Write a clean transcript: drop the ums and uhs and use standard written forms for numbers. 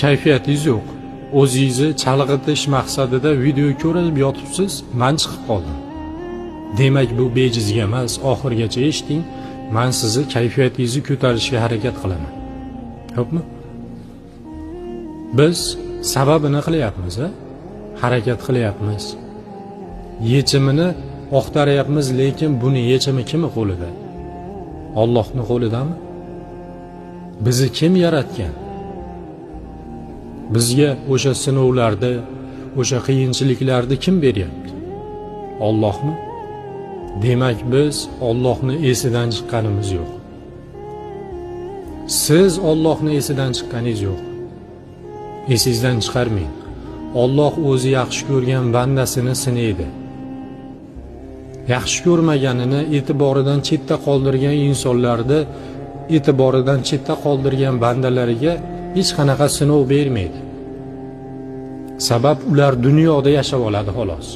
Kayfiyatingiz yo'q. O'zingizni chalg'itish maqsadida video ko'rib yotibsiz, man chiqib qoldim. Demak, bu bejizga emas, oxirigacha eshiting. Man sizni kayfiyatingizni ko'tarishga harakat qilaman. Xo'pmi? Biz sababini qilyapmiz, a? Harakat qilyapmiz. Yechimini axtaryapmiz, lekin buni yechimi kimni qo'lida? Allohning qo'lidami? Bizni kim yaratgan? Bizga o'sha sinovlarni, o'sha qiyinchiliklarni kim beryapti? Allohmi? Demak, biz Allohni esidan chiqqanimiz yo'q. Siz Allohni esidan chiqqaningiz yo'q. Esingizdan chiqarmang. Alloh o'zi yaxshi ko'rgan bandasini sinaydi. Yaxshi ko'rmaganini e'tiboridan chetda qoldirgan insonlarni, e'tiboridan chetda qoldirgan bandalariga hech qanaqa sinov bermaydi. Sabab, ular dunyoda yashab oladi, xolos.